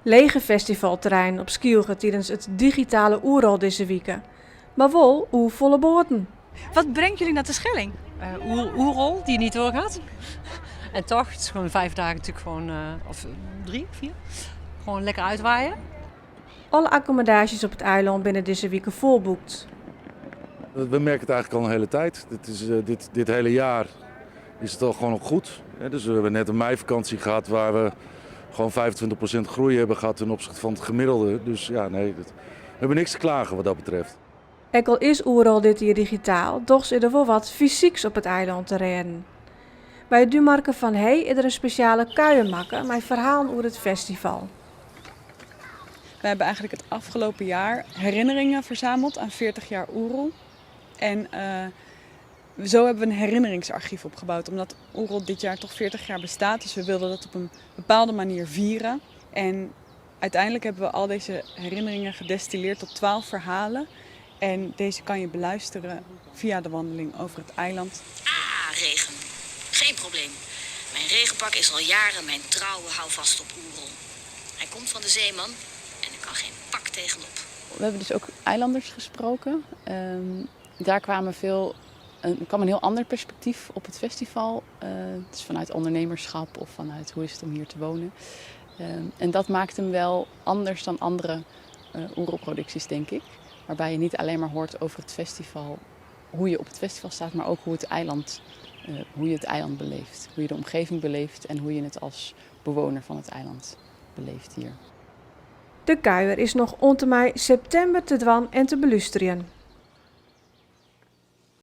Lege festivalterreinen op Skylge tidens it digitale Oerol dizze wike, mar wol oerfolle boaten. Wat brengt jullie naar Terschelling? Oerol, die niet doorgaat. En toch, het is gewoon 5 dagen natuurlijk gewoon, of 3, 4, gewoon lekker uitwaaien. Alle akkommodaasjes op it eilân binne dizze wike folboekt. We merken het eigenlijk al een hele tijd. Dit hele jaar is het al gewoon ook goed. Dus we hebben net een meivakantie gehad waar we gewoon 25% groei hebben gehad ten opzichte van het gemiddelde. Dus ja, nee, we hebben niks te klagen wat dat betreft. Ek al is Oerol dit jier digitaal, dochs is der wol wat fysyks op it eilân te rêden. By it Dúnmarke fan Hee is der in spesjale kuier makke mei ferhalen oer it festival. We hebben eigenlijk het afgelopen jaar herinneringen verzameld aan 40 jaar Oerol. En zo hebben we een herinneringsarchief opgebouwd. Omdat Oerol dit jaar toch 40 jaar bestaat. Dus we wilden dat op een bepaalde manier vieren. En uiteindelijk hebben we al deze herinneringen gedestilleerd tot 12 verhalen. En deze kan je beluisteren via de wandeling over het eiland. Ah, regen. Geen probleem. Mijn regenpak is al jaren mijn trouwe houvast op Oerol. Hij komt van de zeeman en er kan geen pak tegenop. We hebben dus ook eilanders gesproken. Daar kwam een heel ander perspectief op het festival. Dus vanuit ondernemerschap of vanuit hoe is het om hier te wonen. En dat maakt hem wel anders dan andere Oerolproducties, denk ik. Waarbij je niet alleen maar hoort over het festival, hoe je op het festival staat, maar ook hoe je het eiland beleeft. Hoe je de omgeving beleeft en hoe je het als bewoner van het eiland beleeft hier. De kuier is noch oant en mei septimber te dwaan en te belústerjen.